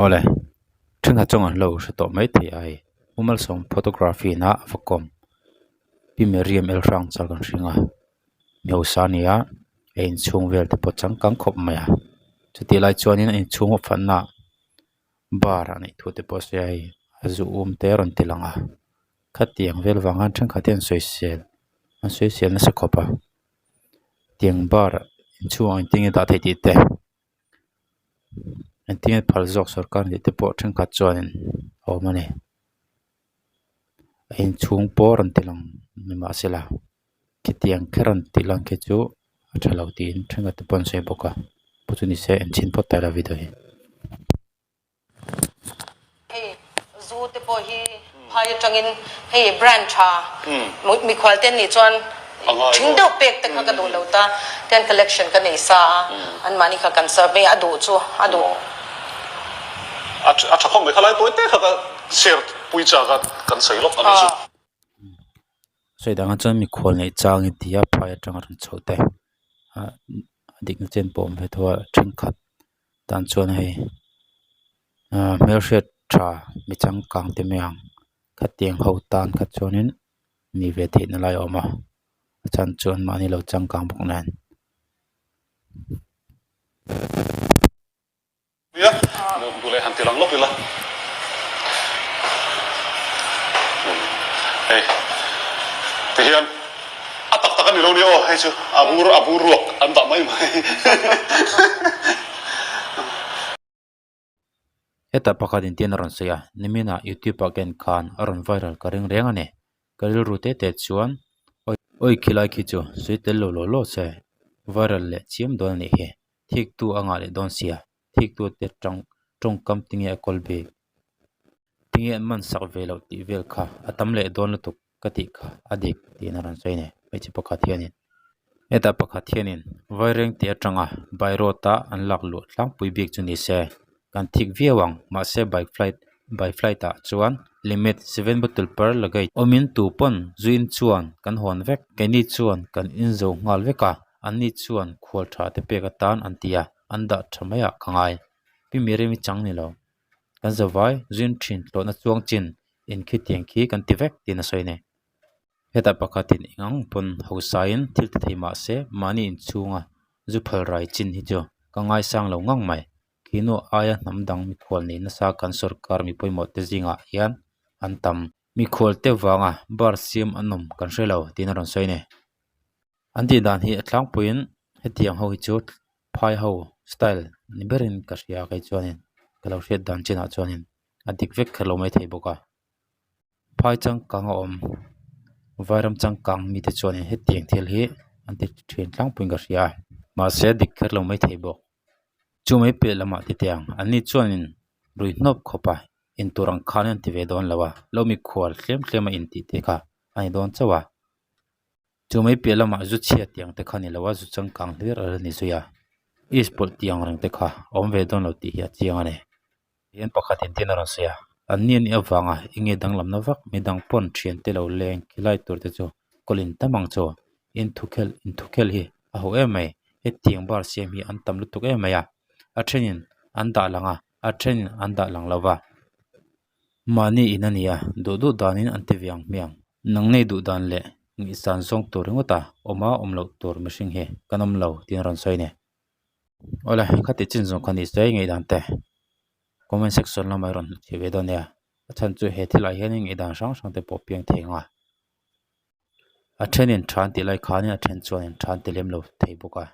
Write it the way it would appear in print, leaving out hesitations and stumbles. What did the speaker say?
Awle, thenkhat chuan an lo hre tawh mai thei a hei Pu Malsawm photography in a va kawm Pi Miriam El Hrang chal kan hring a mi hausa a ni a a inchhung vel te pawh changkang khawp mai a chutih lai chuanin a inchhung a fanna ah bar a neih thu te pawh a sawi a hei a zu um te a rawn ti lang a khatiang vel vang khan thenkhat hian sawisel an sawisel nasa khawp a tiang bar inchhungah engtin nge dah theih tih te. Engtin nge phal zawk sawrkar nih te pawh thenkhat chuanin a awm a ni a inchhung pawh rawn ti lang ni mahsela khitiang kher rawn tih lang khi chu a tha lo tiin thenkhat te pawh an sawi bawk a pawh chu nise enchhin phawt ta ila video hi. Hei zu te pawh hi phai atangin hei brand tha mikhual te nih chuan thing deuh pek te kha ka duh lo ta ten collection ka nei sa a an mahni kha kan serve mai a duh chu a duh. A tha khawp mai khalai tawi te kha ka share pui chak a kan sawi lawk a ni chu. Sawi dangah chuan mikhual neih chang i ti a phai atanga rawn chhoh te a dikna chen pawh a awm ve tho a thenkhat tan chuan hei ahh hmelhriat tha mi changkang te mai ang khatiang ho tan kha chuanin ni ve theihna lai a awm a a chhan chuan mahni lo changkang bawk nen. Nia duh leh han ti lang lawk ila hei tihian a tak tak a ni lo nia aw hei chu a bur a bur ruak an dah mai mai. Hetah pakhat in tin a rawn sawi a, niminah youtube ah ken khan a rawn viral ka ring reng a ni. Ka rilru te te chuan awi awi khilai khi chu sawi tel lo law law se viral leh chiam dawn a nih hi. Thiktu a ngah leh dawn sia, thiktu te tang tawngkam tinge a kawl bik? Tinge an man sak ve loh tih vel kha a tam leh dawn lutuk ka tih kha a dik tiin a rawn sawi a ni. Hmeichhe pakhat hianin hetah pakhat hianin vaireng tih atanga by road a an lak luh tlangpui bik chu ni se kan thik viau ang mahse bike flight by flight ah chuan limit seven bottle per luggage awmin tu pawn zuin chuan kan hawn vek keini chuan kan inzo nghal vek a anni chuan khual tha te pek atan an ti a an dah tha mai ah ka ngai pi Miriam-i chang ni lo kan zavai zuin thin hlawhna chuang chin in khitiang khi kan ti vek tiin a sawi a ni. Hetah pakhatin eng ang pawn hausain thil ti thei mah se mahni inchhunga zu phal rai chin hi chu ka ngaisang lo ngang mai. Khinu aia hnam dang mikhual nei nasa kan sorkar mi pawimawh te zingah hian an tam. Mikhual te vanga bar siam an awm kan hre lo tiin a rawn sawi a ni. An tih dan hi a tlangpuiin hetiang ho hi chu phai ho style ni berin ka hria kei chuanin ka lo hriat dan chinah chuanin a dik vek kher lo maithei bawk a. Phai changkang a awm vairam changkang mite chuanin hetiang thil hi an ti thin tlangpuiin ka hria a mahse a dik kher lo maithei bawk. Chu mai piah lamah ti teh ang anni chuanin rui hnawp khawp a intur ang khan an ti ve dawn lo a lo mikhual tlem tlem a intih te kha a ni dawn chauh a chu mai piah lamah zu chhia tiang te kha a ni lo a zu changkang hlir a la ni zui a is pawlh tiang reng te kha a awm ve dawn lo tih hi a chiang a ni. Hian pakhat in tin a rawn sawi a an ni anih avanga enge danglamna vak midang pawn thian te lo leng khilai tur te chu kawlh tam ang chu inthukhel inthukhel hi a ho em mai hetiang bar siam hi an tam lutuk em mai a a thenin an dah lang a a thenin an dah lang lo va mahni in a ni a duh duh danin an ti ve ang hmiang nang nei duh dan leh ngaihsan zawng tur ringawt a awm a awm loh tur mihring hi kan awm lo tiin a rawn sawi a ni. Awle khati chin zawng kha ni se ngaihdan te comment section lamah rawn hmu thei ve dawn nia a chhan chu he thil ah hianin ngaihdan hrang hrang te pawh piang thei ang a a thenin tha an tih lai khanin a then chuanin tha an ti lem lo thei bawk a.